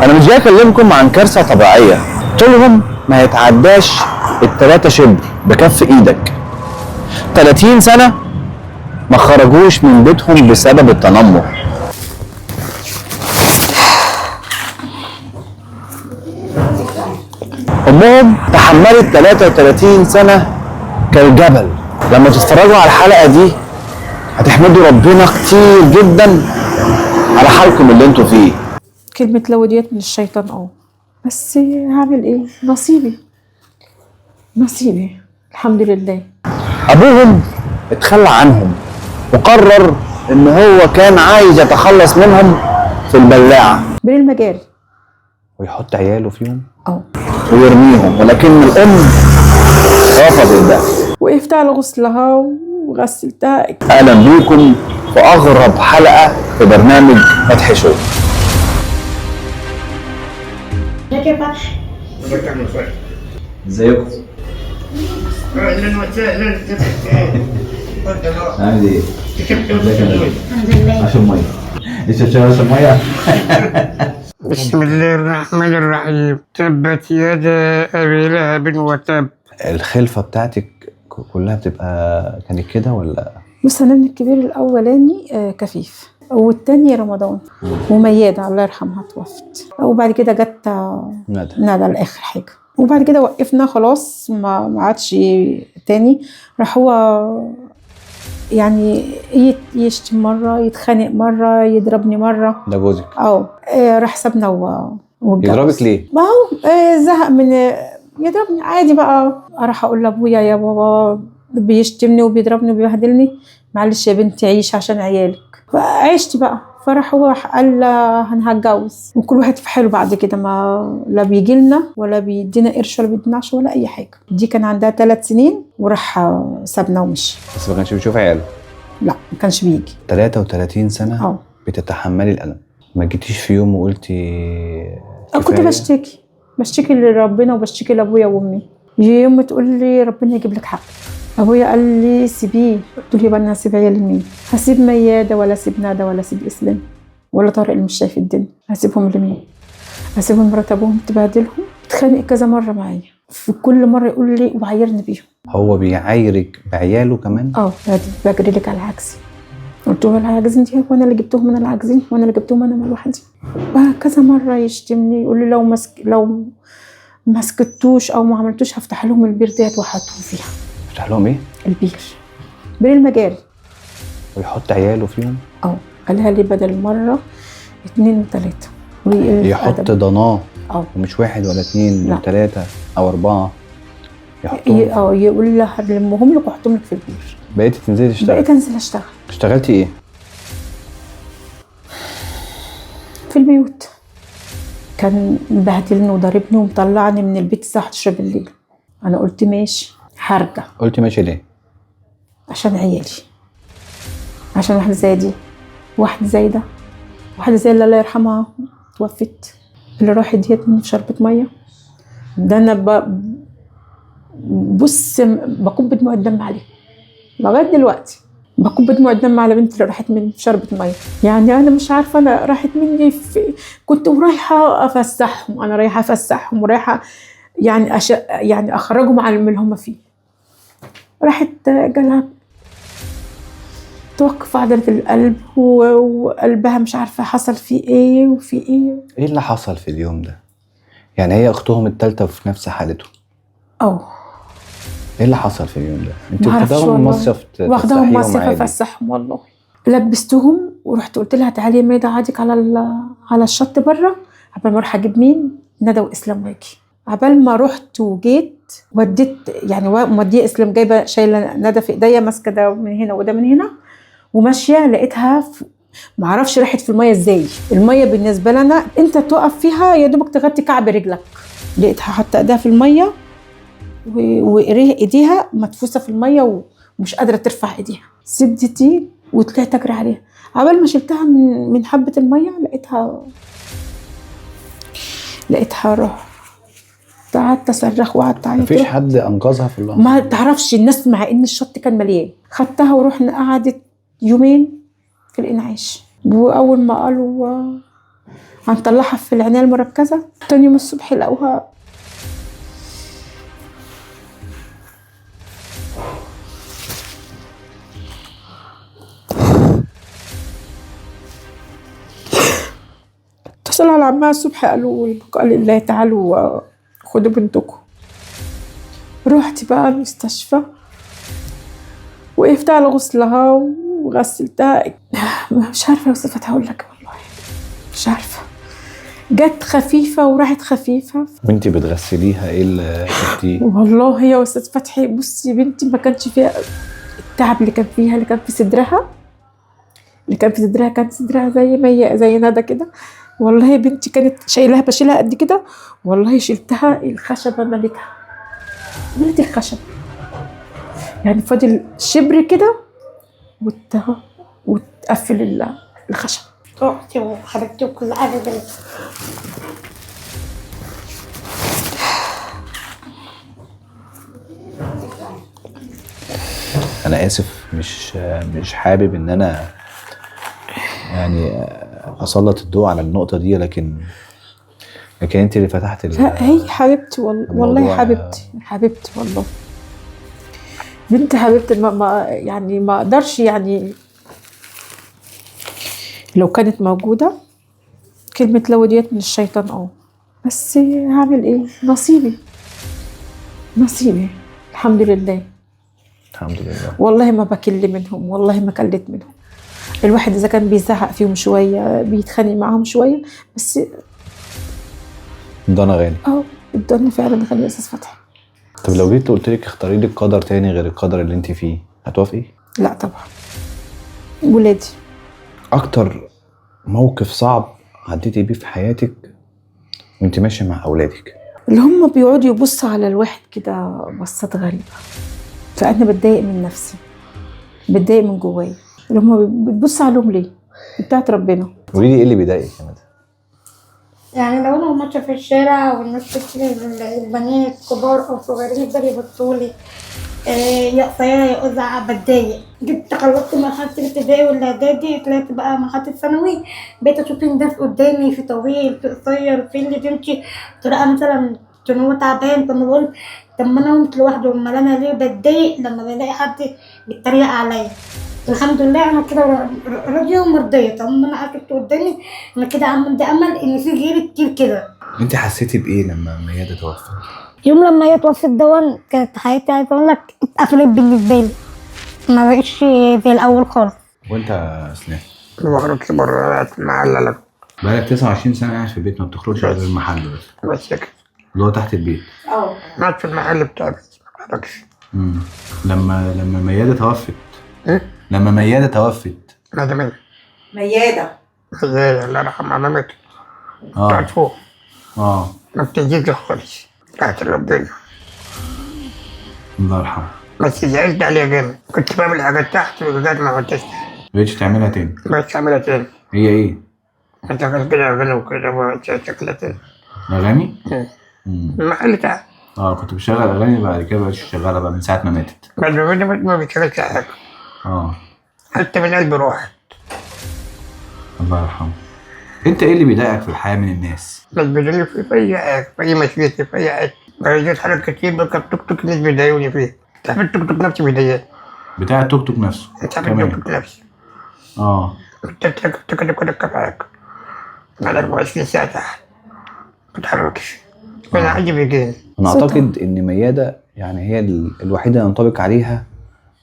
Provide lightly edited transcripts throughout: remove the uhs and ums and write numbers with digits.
انا مش جاي اكلمكم عن كارثة طبيعية، طولهم ما يتعداش التلاتة شبر بكف ايدك. 30 سنة ما خرجوش من بيتهم بسبب التنمر. امهم تحملت 33 سنة كالجبل. لما تتفرجوا على الحلقة دي هتحمدوا ربنا كتير جدا على حالكم اللي انتوا فيه. كلمة لو ديت من الشيطان، بس هعمل ايه؟ نصيبي نصيبي، الحمد لله. ابوهم اتخلى عنهم وقرر ان هو كان عايز يتخلص منهم في البلاعة بين المجاري ويحط عياله فيهم ويرميهم، ولكن الام رفضت ده. وقفت على غسلها وغسلتها. اهلا بيكم في اغرب حلقة في برنامج فتحي شو. ازيك يا فتحي؟ ازيك يا فتحي؟ ازيكم؟ اهلا وسهلا. اتفضل. عامل ايه؟ الحمد لله. عشان مية. لسه بتشرب عشان مية؟ بسم الله الرحمن الرحيم. تبت يدا ابي لهب وتب. الخلفة بتاعتك كلها بتبقى كانت كده ولا؟ بص، انا ابني الكبير الاولاني كفيف، والتاني رمضان، وميادة الله يرحمها توفت، وبعد كده جت ندى. ندى لاخر حاجة، وبعد كده وقفنا خلاص، ما عادش تاني. راح هو يعني يشتم مرة، يتخانق مرة، يضربني مرة. ده جوزك؟ راح سابنا واتجوز. يضربك ليه؟ ما هو زهق من يضربني عادي بقى. راح اقول لابويا يا بابا بيشتمني وبيضربني وبيبهدلني، معلش يا بنتي عيش عشان عيالك. فعشت بقى. فراح هو قال انا هتجوز، وكل واحد في حاله بعد كده، ما لا بيجي لنا ولا بيدينا قرش ولا بيدينا عشرة ولا اي حاجة. دي كان عندها 3 سنين وراح سابنا ومشي. بس ما كانش بيشوف عياله؟ لا، ما كانش بيجي. 33 سنة بتتحملي الالم، ما جيتيش في يوم وقلتي كنت بشتكي لربنا وبشتكي لابويا وامي. يوم تقول لي ربنا يجيب لك حقك، ابويا قال لي سيبيه، قلت له يبقى انا هسيب عيالي لمين؟ هسيب مياده ولا اسيب ندى ولا اسيب اسلام ولا طارق اللي مش شايف الدنيا، هسيبهم لمين؟ هسيبهم مرات ابوهم تبهدلهم؟ اتخانق كذا مرة معايا، في كل مرة يقول لي وعايرني بيهم. هو بيعايرك بعياله كمان؟ بجري لك على العكس. قلت له العاجزين دي وانا اللي جبتهم، انا العاجزين وانا اللي جبتهم انا لوحدي. كذا مرة يشتمني، يقول لي لو ما سكتوش او ما عملتوش هفتح لهم البير ديت واحطهم فيها. افتح لهم ايه؟ البير، بير المجاري. ويحط عياله فيهم؟ قالها لي بدل مرة 2 و3. يحط ضناه؟ ومش 1 ولا 2 و3 او 4 يحطهم. يقول لها هلمهم لك واحطهم لك في البير. بقيتي تنزلي تشتغلي؟ بقيت انزل اشتغل. اشتغلتي ايه؟ في البيوت. كان مبهدلني وضاربني ومطلعني من البيت الساعة 11 بالليل. انا قلت ماشي هرجع. قلتي ماشي ليه؟ عشان عيالي، عشان واحدة زي دي، واحدة زي ده، واحدة زي اللي الله يرحمها توفت، اللي راحت ديت مني في شربة مية. ده انا بص بكب دموع الدم عليه لغاية دلوقتي، بكب دموع الدم على بنتي اللي راحت مني في شربة مية. يعني انا مش عارفه انا راحت مني كنت ورايحه افسحهم، انا رايحة افسحهم ورايحه يعني يعني اخرجهم عن اللي هم فيه. راحت جالها توقف عضلة القلب وقلبها مش عارفه حصل فيه ايه وفي ايه. ايه اللي حصل في اليوم ده؟ يعني هي اختهم الثالثة في نفس حالته. ايه اللي حصل في اليوم ده؟ انت واخداهم مصيف؟ واخداهم مصيف افسحهم والله. لبستهم ورحت قلت لها تعالي يا ميادة اقعدك على الشط بره عبال ما اروح اجيب مين؟ ندى واسلام واجي. عبال ما رحت وجيت وديت يعني موديه اسلام، جايبه شايله ندى في ايديا، ماسكه ده من هنا وده من هنا وماشية، لقيتها معرفش راحت في المية ازاي. المية بالنسبة لنا انت تقف فيها يا دوبك تغطي كعب رجلك. لقيتها حاطه ايديها في المية وايديها مدفوسه في المية ومش قادرة ترفع ايديها. سبتتي وطلعت اجري عليها. عبال ما شلتها من حبه المية لقيتها روح. قعدت اصرخ وقعدت اعيط. مفيش حد انقذها في اللحظة؟ ما تعرفش الناس، مع ان الشط كان مليان. خدتها ورحنا، قعدت يومين في الانعاش. واول ما قالوا هنطلعها في العناية المركزة. تاني يوم الصبح لقوها اتصلوا على عمها الصبح، قالوا البقاء لله، تعالوا خدوا بنتكم. رحت بقى المستشفى، وقفت على غسلها وغسلتها. مش عارفه يا استاذ فتحي اقول لك والله مش عارفه. جت خفيفة وراحت خفيفة. وانت بتغسليها ايه اللي شفتيه؟ والله يا استاذ فتحي بصي بنتي ما كانش فيها التعب اللي كان فيها، اللي كان في صدرها، اللي كان في صدرها كان صدرها زي ما هي زي ندى كده. والله بنتي كانت شايلها، بشيلها قد كده، والله شلتها الخشبة ملتها، ملت الخشبة يعني فاضل شبر كده وتقفل الخشب. اختي وحبيبتي وكل حاجة بنتي. انا اسف، مش حابب ان انا يعني اسلط الضوء على النقطة دي، لكن انت اللي فتحت هي حبيبتي والله حبيبتي، حبيبتي والله بنت حبيبتي. ما يعني ما اقدرش، يعني لو كانت موجودة كلمة لو ديت من الشيطان. بس هعمل ايه، نصيبي نصيبي، الحمد لله الحمد لله. والله ما بكل منهم، والله ما كلت منهم. الواحد اذا كان بيزعق فيهم شوية، بيتخانق معاهم شوية، بس الضنا غالي. الضنا فعلا غالي يا استاذ فتحي. طب لو جيت قلت لك اختاري لك قدر تاني غير القدر اللي انت فيه، هتوافقي؟ لا طبعا، ولادي. اكتر موقف صعب عديتي بيه في حياتك وانت ماشية مع اولادك؟ اللي هم بيقعدوا يبصوا على الواحد كده بصات غريبة، فانا بتضايق من نفسي، بتضايق من جوايا. اللي هم بتبص عليهم ليه؟ بتاعت ربنا. قولي لي ايه اللي بيضايقك يا ندى؟ يعني لو انا ماشية في الشارع والناس كتير، البنات كبار او صغيرين، يفضلوا يبصوا لي يا قصيرة يا قزعة، بتضايق. جيت خلصت مرحلة الابتدائي والاعدادي، طلعت بقى مرحلة الثانوي، بقيت اشوف الناس قدامي في طويل في قصير، في اللي بيمشي بطريقة مثلا عشان هو تعبان. فانا بقول طب ما انا قمت لوحده، امال انا ليه بتضايق لما بلاقي حد بيتريق عليا؟ الحمد لله انا كده راضية ومرضيه. طب ما انا شفت قدامي انا كده عندي امل ان في غيري كتير كده. انت حسيتي بايه لما ميادة توفت؟ يوم لما هي توفت دون كانت حياتي عايزه اقول لك اتقفلت بالنسبة لي، ما بقتش زي الاول خالص. وانت يا اسلام؟ ما بخرجش بره المحل. بقالك 29 سنة قاعد في البيت، ما بتخرجش غير المحل بس. بس كده اللي هو تحت البيت. قاعد في المحل بتاعي بس ما بخرجش. لما ميادة توفت. إيه؟ لما ميادة توفت. ميادة مين؟ ميادة ميادة الله يرحمها مامتي. بتاعت فوق. ما بتنزلش خالص، بتاعت ربنا. الله يرحمها. بس زعلت عليها جامد، كنت بعمل حاجات تحت وحاجات ما عملتهاش تحت. ما بقتش تعملها تاني؟ ما بقتش أعملها تاني. هي إيه؟ كنت أعمل كده أغاني وكده، ما بقتش أشغلها تاني. أغاني؟ المحل تحت. كنت بشغل أغاني، بعد كده ما بقتش شغالة بقى من ساعة ما ماتت. بعد ما ماتت ما بشغلش حاجة. حتى من قلبي راحت. الله يرحمه. انت ايه اللي بيضايقك في الحياة من الناس؟ بس بيضايقني في اي حاجة، في اي مشيتي، في اي حاجة. بقيت حاجات كتير بركب توك توك الناس بيضايقوني فيه. بتاع التوك توك نفسه بيضايقني. بتاع التوك توك نفسه؟ بتاع التوك توك نفسه. انت بتركب توك توك تركب حاجة على 24 ساعة تحت ما تتحركش. انا عندي بيجيني. انا اعتقد ان ميادة يعني هي الوحيدة اللي ينطبق عليها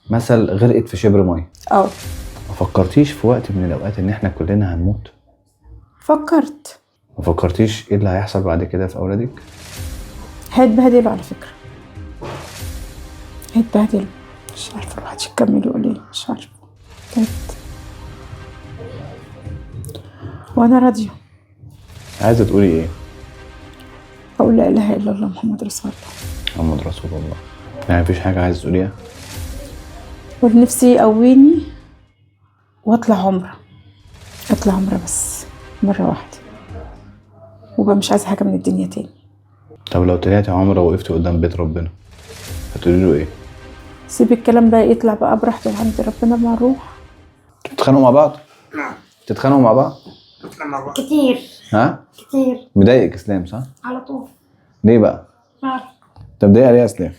مثل غرقت في شبر مية. ما فكرتيش في وقت من الاوقات ان احنا كلنا هنموت؟ فكرت. ما فكرتيش ايه اللي هيحصل بعد كده في اولادك؟ هيتبهدلوا على فكرة، هيتبهدلوا. مش عارفه الواحد يكمل يقول ايه، مش عارفه. تعبت وانا راضية. عايزه تقولي ايه؟ اقول لا اله الا الله محمد رسول الله. محمد رسول الله. يعني مفيش حاجة عايزه تقوليها؟ قول نفسي يقويني واطلع عمره، اطلع عمره بس مرة واحدة، وبقى مش عايزه حاجة من الدنيا تاني. طب لو طلعتي عمره وقفتي قدام بيت ربنا هتقولي له ايه؟ سيب الكلام ده يطلع بقى براحته عند ربنا ما اروح. تتخانقوا مع بعض؟ نعم. تتخانقوا مع بعض؟ لما بقى كتير. ها؟ كتير. مضايقك اسلام صح؟ على طول. ليه بقى؟ ما اعرف. انت مضايقه ليه يا اسلام؟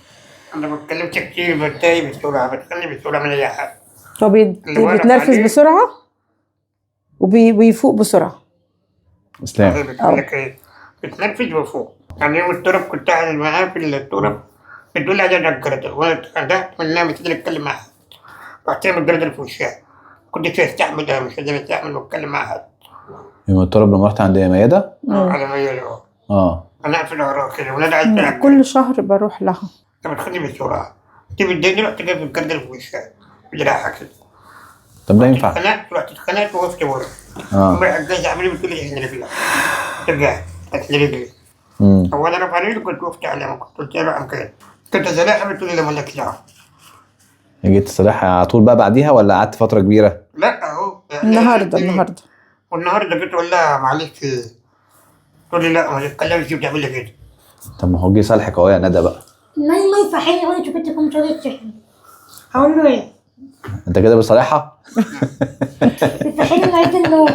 انا ما بتكلمش كتير، بتضايق بسرعة، بتخلي بسرعة من اي حاجة. هو اللي واقف بيتنرفز عليه. بسرعة وبيفوق بسرعة. اسلام بتقول لك ايه؟ بتنرفز وفوق. يعني يوم التراب كنت قاعد معاها في التراب، بتقول لي عايز الجردل، وانا اتخنقت منها مش قادر اتكلم معاها. رحت رامي الجردل في وشها. كنت استحمل، مش قادر استحمل واتكلم مع حد. يوم التراب لما رحت عند ميادة؟ على ما يلو. انا اقفل وراها كده ولاد عايز تلعب. كل شهر بروح لها. انت بتخلي بسرعة. انت بتضايقني، رحت جايب الجردل في وشها بدراعها كده. طب ده ينفع؟ اتخنقت، رحت اتخنقت ووقفت ورا. امي الجايزة عمالة بتقول لي احنا رجلك. رجعت قالت لي رجلي. هو انا رفع رجلي كنت وقفت عليها، كنت قلت لها كده. كنت زلاحة بتقول لي لا مالكش دعوة. جيت تصالحها على طول بقى بعديها ولا قعدت فترة كبيرة؟ لا اهو النهارده النهارده. والنهارده جيت اقول لها معلش، تقول لي لا ما تتكلمش وبتعمل لي كده. طب ما هو جه صالحك اهو يا ندى بقى. نايمة يصحيني يقول لي شوفي التليفون مش راضي يتشحن. هقول له ايه؟ انت كده بتصالحها؟ يصحيني من عيد النوم.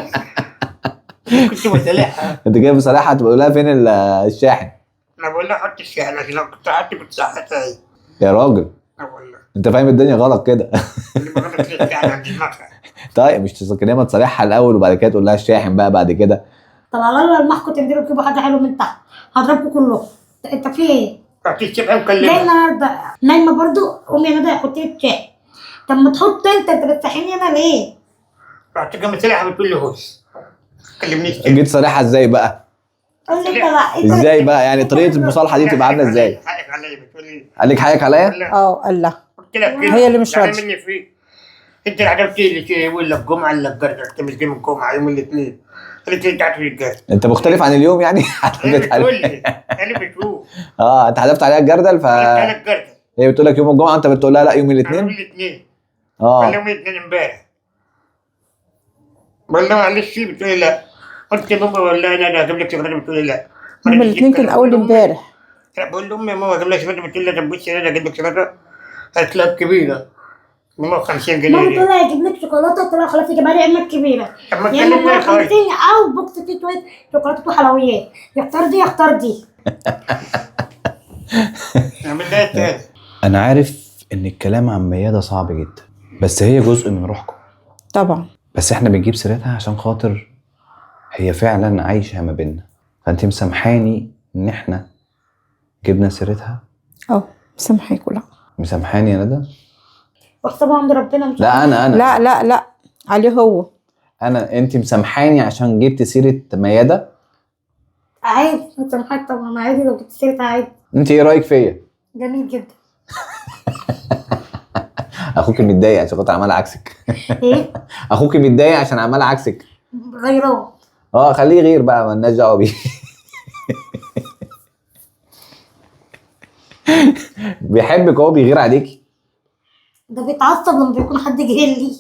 كنت بصالحها. انت كده بتصالحها تبقى لها فين الشاحن؟ انا بقول لها حط الشاحن عشان لو كنت قعدت كنت صحتها هي. يا راجل والله انت فاهم الدنيا غلط كده. اللي بغلط الشاحن عند دماغها. طيب مش تكلمها تصالحها الاول وبعد كده تقول لها الشاحن بقى بعد كده؟ طب على الله المحكو تنزلوا تجيبوا حاجة حلوة من تحت، هضربكم كلكم. انت في ايه؟ رحت الصبح جاي مكلمها. النهارده نايمة برضو، قومي يا ندى حطي لي الشاحن. طب ما تحط انت، انت بتصحيني انا ليه؟ رحت جاي مصالحها بتقول لي هوس. ما تكلمنيش تاني. جيت تصالحها ازاي بقى؟ قول لي انت بقى ازاي بقى؟ يعني طريقه المصالحة دي بتبقى عامله ازاي؟ حقك عليا بتقول لي. قال لك حقك عليا؟ قال لها. قلت لك كده. هي اللي مش يعني راضية. مني فيه. انت اللي عجبتي اللي يقول لك جمعه الا الجردل، انت مش جاي من الجمعة يوم الاثنين. قالت لي انت قاعد في الجردل. انت مختلف عن اليوم يعني؟ هي بتقول لي، هي اللي بتقول. انت حذفت عليها الجردل ف قلت لها الجردل. هي بتقول لك يوم الجمعة انت بتقول لها لا يوم الاثنين؟ يوم الاثنين. قال يوم الاثنين امبارح. بقول لها معلش بتقول لي لا. قلت يا ماما والله انا هجيب لك شوكولاتة بتقول لي لا. يوم الاثنين كان اول امبارح. لا بقول لامي يا ماما هجيب لك شوكولاتة بتقول لي طب بصي انا هجيب لك شوكولاتة. قالت لها كبيرة. ماما 50 جنيه. ماما بتقول لها هجيب لك شوكولاتة، قلت لها خلاص يجيبها لي امك كبيرة. طب ما يا اما تكلمني 50 او box فيه شوية شوكولاتة وحلويات، يختار دي يختار دي. اعمل لها تاني. انا عارف ان الكلام عن ميادة صعب جدا، بس هي جزء من روحكم طبعا. بس احنا بنجيب سيرتها عشان خاطر هي فعلا عايشه ما بيننا. فانت مسامحاني ان احنا جبنا سيرتها؟ مسامحاك. ولا مسامحاني يا ندى؟ واحسبها عند ربنا مش لا انا لا لا لا عليه هو. انا انت مسامحاني عشان جبت سيره ميادة؟ عادي مسامحاك طبعا، عادي لو جبت سيرتها عادي. انت ايه رايك فيا؟ جميل جدا. اخوك متضايق عشان خاطر عمال عكسك. ايه؟ اخوك متضايق عشان عمال عكسك. غيران. خليه يغير بقى، مالناش دعوه بيه. بيحبك هو بيغير عليكي. ده بيتعصب لما بيكون حد جاي لي.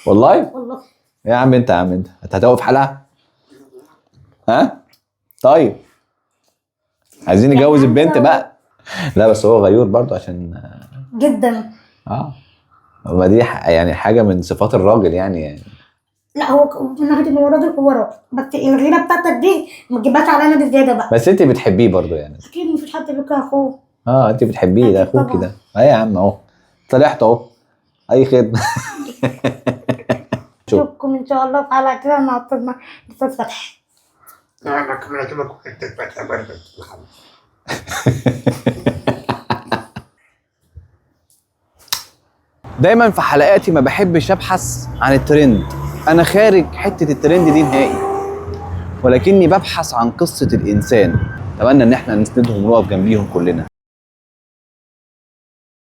والله؟ والله. يا عم انت، يا عم انت هتقف حلقة؟ ها؟ طيب عايزين نجوز البنت بقى. لا بس هو غيور برضو عشان جدا. ما دي يعني حاجة من صفات الراجل يعني. لا هو من ناحية ان هو راجل هو راجل، بس الغيرة بتاعتك دي ما تجيبهاش علينا بزيادة بقى. بس انت بتحبيه برضو يعني. اكيد مفيش حد بيكره اخوه. انت بتحبيه، ده اخوكي ده. يا عم اهو طلعت اهو، اي خدمة. اشوفكم ان شاء الله في حلقة كده مع الاستاذ فتحي. انا كمان اشوفك في فتحي برضه. دايما في حلقاتي ما بحبش ابحث عن الترند، انا خارج حتة الترند دي نهائي، ولكني ببحث عن قصة الانسان. اتمنى ان احنا نسندهم ونقف جنبيهم كلنا.